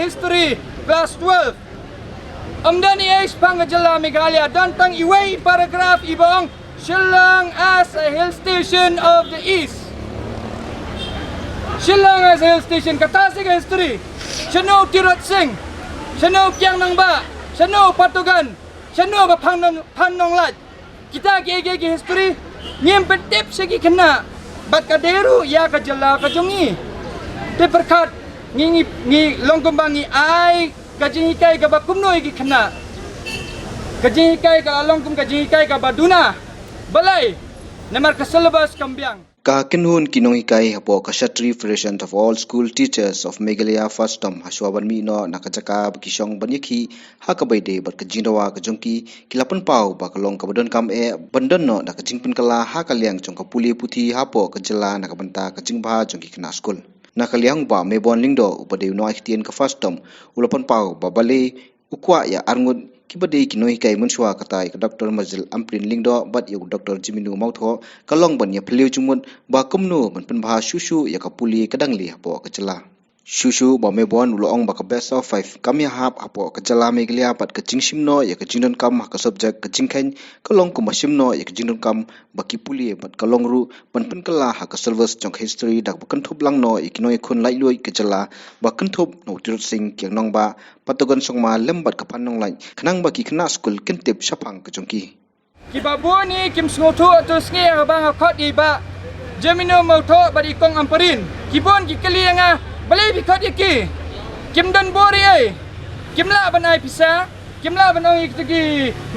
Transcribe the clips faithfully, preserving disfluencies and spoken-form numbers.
History, class twelve. Ym don ei ei shaphang ka jylla Meghalaya, don tang iwei i paragraph iba ong Shillong as a hill station of the East. Shillong as a hill station, kata shi ka history. Shano u Tirot Sing, shano u Kiang Nangbah, shano u Patogan, shano ka Phan Nong, Phan Nonglait. Kita kiei kiei ki history ngim pyntip sha ki khynnah, bad ka dei ruh ïa ka jylla ka jong ngi. Te pyrkhat, ngi, ngi, ngi long kumba ngi ai ka jinghikai kaba kumno ïa ki khynnah. Ka jinghikai ka la long kum ka jinghikai kaba duna. Balei? Namar ka syllabus kam biang. Ka kynhun ki nonghikai hapoh ka Khatri Federation of All School Teachers of Meghalaya, FASTOM, hashwa ban mih noh na ka jaka ba ki shong ban ïakhih ha kaba ïadei bad ka jingdawa ka jong ki, ki la pynpaw ba ka long kaba donkam eh ban don noh da ka jingpynkylla ha ka liang jong ka pule puthi hapoh ka jylla na ka bynta ka jingbha jong ki khynnah skul. Na ka liang u Bah Mebon Lyngdoh, uba dei u nongaiktien ka FASTOM, u la pynpaw ba balei u kwah ïa arngut kiba dei ki nonghikai mynshuwa, kata ïa ka Doctor Marzil Ampareen Lyngdoh bad ïa u Doctor Jemino Mawthoh, ka long ban ïa phylliew jingmut ba kumno ban pynbha shuh shuh ïa ka pule ka dang leh hapoh ka jylla. Shuh shuh u Bah Mebon u la ong ba ka best of five kam ïahap hapoh ka jylla Meghalaya bad ka jingshim noh ïa ka jingdonkam ha ka subject ka jingkheiñ ka long kumba shim noh ïa ka jingdonkam ba ki pule, bad ka long ruh ban pynkylla ha ka syllabus jong ka history da kaba kynthup lang noh ïa ki nongïakhun laitluid ka jylla, ba kynthup na u Tirot Sing, Kiang Nangbah, Patogon Sangma lem bad ka Phan Nonglait, khnang ba ki khynnah skul kin tip shaphang ka jong ki. Kiba bun hi kim sngewthuh, to sngi ha kaba nga khot ïa i Bah Jemino Mawthoh bad i Kong Ampareen. Ki bun ki kylli ïa nga, balei phi khot ïa ki? Kim don bor ei ei. Kim lah ban ai pisa. Kim lah ban ong ïa kita ki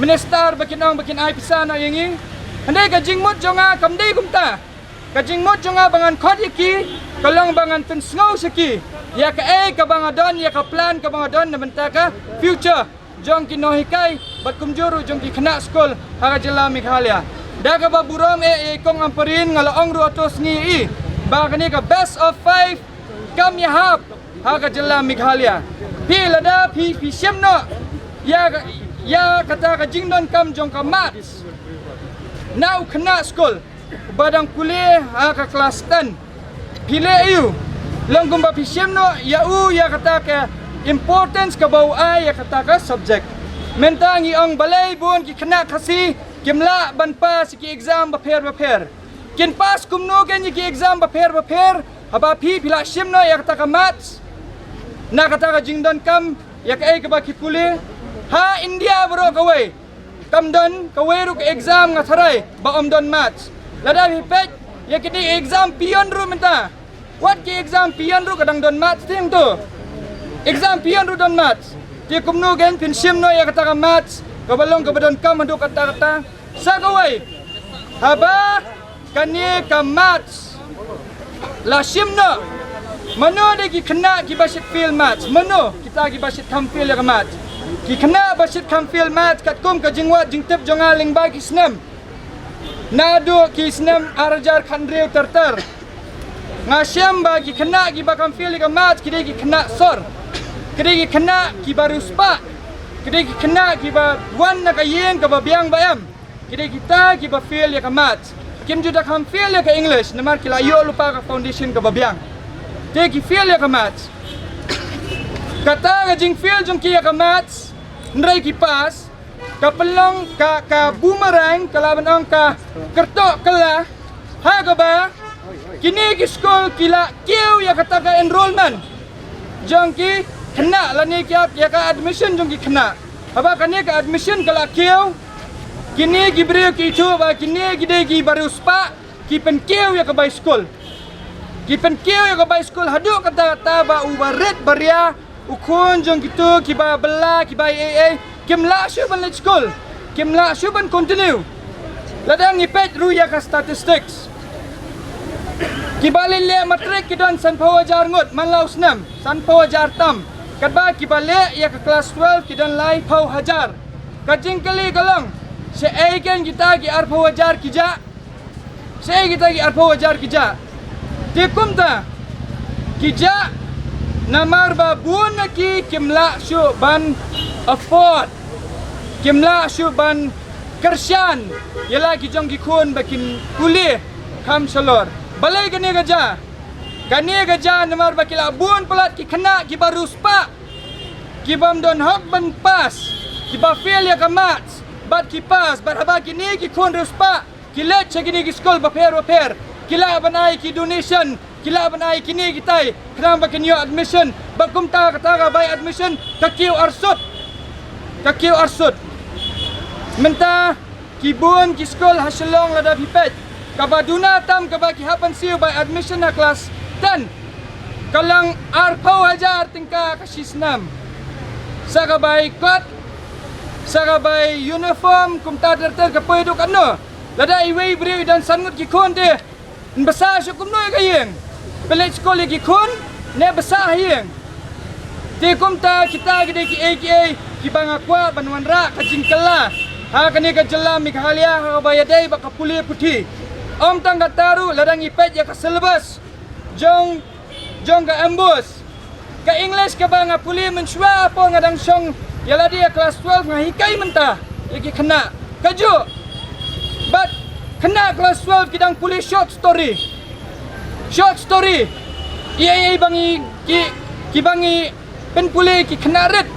minister ba kin ong ba kin ai pisa noh ïa ngi. Hynrei ka jingmut jong nga kam dei kumta. Ka jingmut jong nga ba ngan khot ïa ki ka long ba ngan pynsngew sha ki ïa kaei kaba nga don, ïa ka plan kaba nga don na bynta ka future jong ki nonghikai bad kumjuh ruh jong ki khynnah skul ha ka jylla Meghalaya. Da kaba burom eh ïa i Kong Ampareen, nga la ong ruh ha to sngi ïa i ba kane ka best of five kam ïahap ha ka jylla Meghalaya. Phi lada phi, phi shim noh ïa ka, ïa kata ka jingdonkam jong ka maths na u khynnah skul ba dang pule ha ka klas ten, phi leh aiu? Long kumba phi shim noh ïa u ïa kata ka importance kaba u ai ïa kata ka subject. Mynta ngi ong balei bun ki khynnah Khasi kim lah ban pass ïa ki exam bapher bapher. Kin pass kumno kein ïa ki exam bapher bapher haba phi, phi la shim noh ïa kata ka maths na kata ka jingdonkam ïa kaei kaba ki pule? Ha India baroh kawei kam don kawei ruh ka exam, nga tharai, ba ym don maths. Lada phi peit ïa kine ki exam peon ruh mynta, wat ki exam peon ruh ka dang don maths te, hangto. Exam peon ruh don maths. Te kumno kein phin shim noh ïa kata ka maths kaba long kaba donkam haduh katta katta? Sa kawei, haba kane ka maths la shim noh, mano de ki khynnah kiba shait fail maths? Mano kita kiba shait kham fail ïa ka maths? Ki khynnah ba shait kham fail maths, katkum ka jingwad jingtip jong nga lyngba ki snem, naduh ki snem ar hajar khathynriew ter ter, nga shem ba ki khynnah kiba kham fail ïa ka maths ki dei ki khynnah sor, ki dei ki khynnah kiba riewspah, ki dei ki khynnah kiba wan na ka ïing kaba biang ba em. Ki dei kita kiba fail ïa ka maths. Kim ju da kham fail ïa ka English, namar ki la ïoh lypa ka foundation kaba biang. Te ki fail ïa ka maths. Kata ka jingfail jong ki ïa ka maths, hynrei ki pass, ka pynlong ka, ka boomerang, ka lah ban ong ka kyrtoh kylla, ha kaba kine ki skul ki la kiew ïa kata ka enrollment jong ki khynnah, lane ki ap ïa ka admission jong ki khynnah. Haba kane ka admission ka la kiew, kine ki briew ki ithuh ba kine ki dei kiba riewspah, ki pynkiew ïa ka bai skul. Ki pynkiew ïa ka bai skul haduh katta katta ba u barit baria, u khun jong kito kiba bylla, kiba ei ei, kim lah shuh ban leit skul, kim lah shuh ban continue. Lada ngi peit ruh ïa ka statistics, kiba leit leh matric ki don sanphew hajar ngut man la u snem, sanphew hajar tam. Katba kiba leh ïa ka klas twelve ki don laiphew hajar. Ka jingkylli ka long, shaei kein kita ki arphew hajar ki jah? Shaei kita ki arphew hajar ki jah? Te kumta ki jah namar ba bun na ki kim lah shuh ban afford, kim lah shuh ban kyrshan ïa la ki jong ki khun ba kin pule kham shalor. Balei kane ka jah? Kane ka jah namar ba ki la bun palat ki khynnah kiba riewspah, ki bym don hok ban pass, kiba fail ïa ka maths, bad ki pass, bad haba kine ki khun riewspah ki leit sha kine ki skul bapher bapher, ki lah ban ai ki donation, ki lah ban ai kine kitai, khnang ba kin ïoh admission, bad kumta kata ka bai admission ka kiew arsut, ka kiew arsut. Mynta ki bun ki skul ha Shillong lada phi peit, kaba duna tam kaba ki hap ban siew bai admission ha klas ten, ka long arphew hajar tyngka ka shi snem. Sa ka bai kot, sa ka bai uniform, kumta ter ter ka poi haduh katno. Lada iwei i briew i don san ngut ki khun te, yn bsa shuh kumno ïa ka ïing? Pynleit skul ïa ki khun, ne bsa ha ïing? Te kumta kita ki dei kiei kiei kiba nga kwah ban wanrah ka jingkylla ha kane ka jylla Meghalaya ha kaba ïadei bad ka pule puthi. Ym tang kata ruh, lada ngi peit ïa ka syllabus jong, jong ka MBOSE, ka English kaba nga pule mynshuwa hapoh nga dang shong ïa lade ïa klas twelve, nga hikai mynta ïa ki khynnah kajuh. Bad khynnah klas twelve ki dang pule short story. Short story. Ïa, ïa, ïa ba ngi, ki, kiba ngi pynpule ki khynnah rit.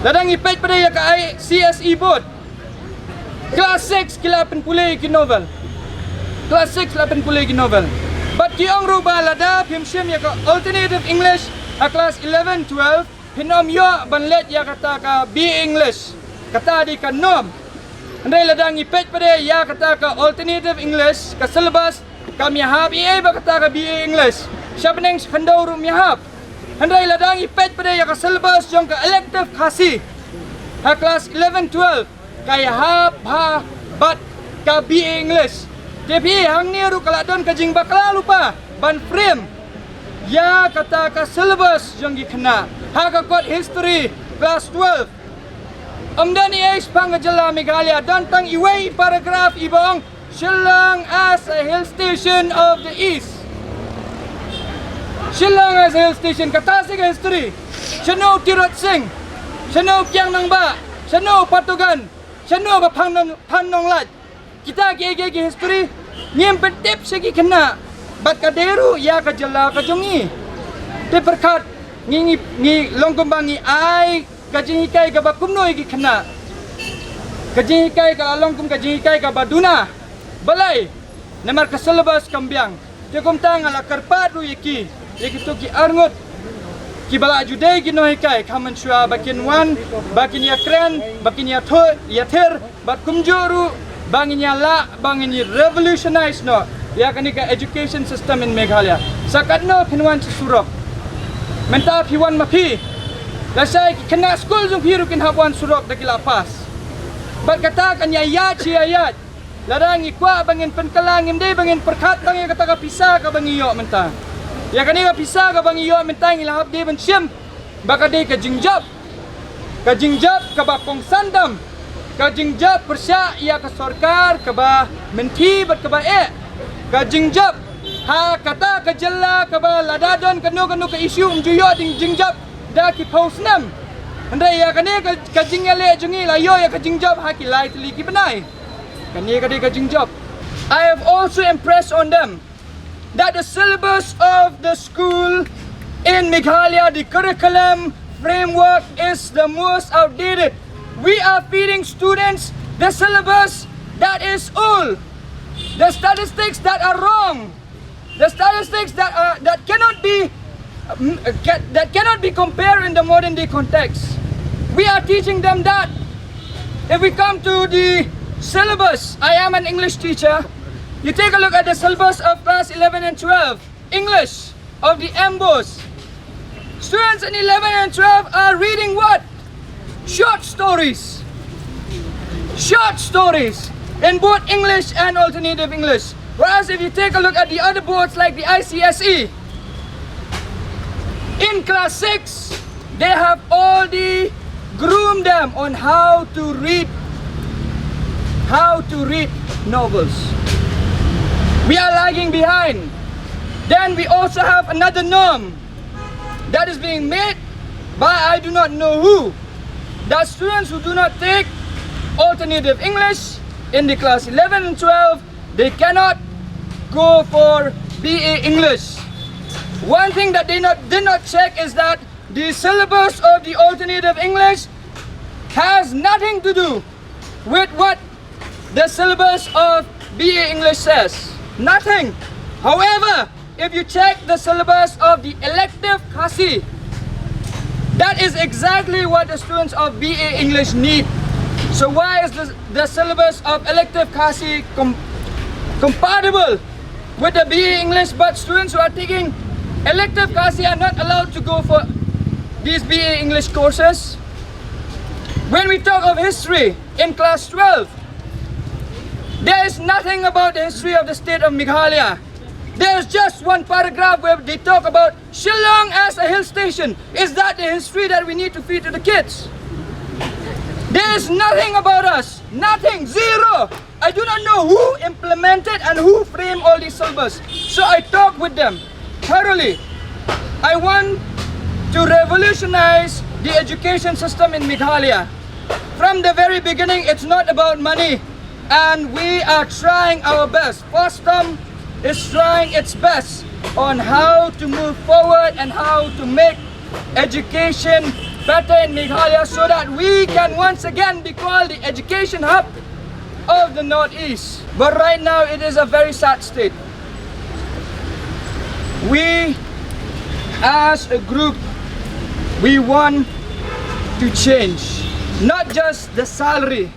Lada ngi peit pat ïa ka ICSE board, klas six ki la pynpule ki novel. Klas six la pynpule ki novel. Bad ki ong ruh ba lada phim shim ïa ka alternative English ha klas eleven, twelve, phin ym ïoh ban leit ïa kata ka BA English. Kata dei ka norm. Hynrei lada ngi peit pat ïa kata ka alternative English, ka syllabus, kam ïahap ei ei bad kata ka BA English. Sha bneng sha khyndew ruh ym ïahap. Hynrei lada ngi peit pat ïa ka syllabus jong ka elective Khasi ha klas eleven, twelve, ka ïahap bha bad ka BA English. Te phi, hangne ruh ka la don ka jingbakla lypa ban frame ïa kata ka syllabus jong ki khynnah ha ka kot history klas twelve. Ym don ei ei shaphang ka jylla Meghalaya, don tang iwei i paragraph iba ong Shillong as a hill station of the East. Shillong as a hill station, kata shisha ka history. Shano u Tirot Sing, shano u Kiang Nangbah, shano u Phattugan, shano ka Phan Nong, Phan Nonglait. Kita kiei kiei ki history ngim pyntip sha ki khynnah. Bad ka dei ruh ïa ka jylla ka jong ngi. Te pyrkhat, ngi, ngi, ngi long kumba ngi ai ka jinghikai kaba kumno ïa ki khynnah? Ka jinghikai ka la long kum ka jinghikai kaba duna. Balei? Namar ka syllabus kam biang. Te kumta nga la kyrpad ruh ïa ki, ïa kito ki arngut kiba la ju dei ki nonghikai, kham mynshuwa ba kin wan, ba kin ïakren, ba kin ïathuh, ïathir, bad kumjuh ruh ba ngin ïa lah, ba ngin ïa revolutionize noh ïa kane ka education system in Meghalaya. Sa katno phin wan sha surok? Mynta phi wan ma phi. Lashai ki khynnah skul jong phi ruh kin hap wan surok da ki la pass. Bad kata kan ïa ïaid shi ïa ïaid. Lada ngi kwah ba ngin pynkylla, ngim dei ba ngin pyrkhat tang ïa kata ka pisa kaba ngi ïoh mynta. Ïa kane ka pisa kaba ngi ïoh mynta ngi la hap dei ban shim ba ka dei ka jingjop. Ka jingjop kaba kongsan dam. Ka jingjop pyrshah ïa ka sorkar kaba mynthi bad kaba eh. Ka jingjop ha kata ka jylla kaba lada don kano kano ka issue ym ju ïoh ding jingjop da ki phew snem. Hynrei ïa kane ka, ka jingïaleh jong ngi la ïoh ïa ka jingjop ha ki lai tylli ki bnai. Kane ka dei ka jingjop. I have also impressed on them that the syllabus of the school in Meghalaya, the curriculum framework is the most outdated. We are feeding students the syllabus that is old, the statistics that are wrong, the statistics that are, that cannot be, um, ca-, that cannot be compared in the modern day context. We are teaching them that if we come to the syllabus, I am an English teacher. You take a look at the syllabus of class eleven and twelve, English of the MBOSE. Students in eleven and twelve are reading what? Short stories. Short stories in both English and alternative English. Whereas if you take a look at the other boards like the ICSE, in class six, they have already groomed them on how to read, how to read novels. We are lagging behind. Then we also have another norm that is being made by I do not know who, that students who do not take alternative English in the class eleven and twelve, they cannot go for BA English. One thing that they not, did not check is that The syllabus of the alternative English has nothing to do with what the syllabus of B A English says. Nothing. However, if you check the syllabus of the elective Khasi, that is exactly what the students of B A English need. So why is the, the syllabus of elective Khasi com- compatible with the B A English, but students who are taking elective Khasi are not allowed to go for these B A English courses? When we talk of history in class twelve, there is nothing about the history of the state of Meghalaya. There is just one paragraph where they talk about Shillong as a hill station. Is that the history that we need to feed to the kids? There is nothing about us. Nothing. Zero. I do not know who implemented and who framed all these syllabus. So I talk with them thoroughly. I want to revolutionize the education system in Meghalaya. From the very beginning, it's not about money. And we are trying our best. FOSTEM is trying its best on how to move forward and how to make education better in Meghalaya so that we can once again be called the education hub of the Northeast. But right now, it is a very sad state. We, as a group, we want to change not just the salary,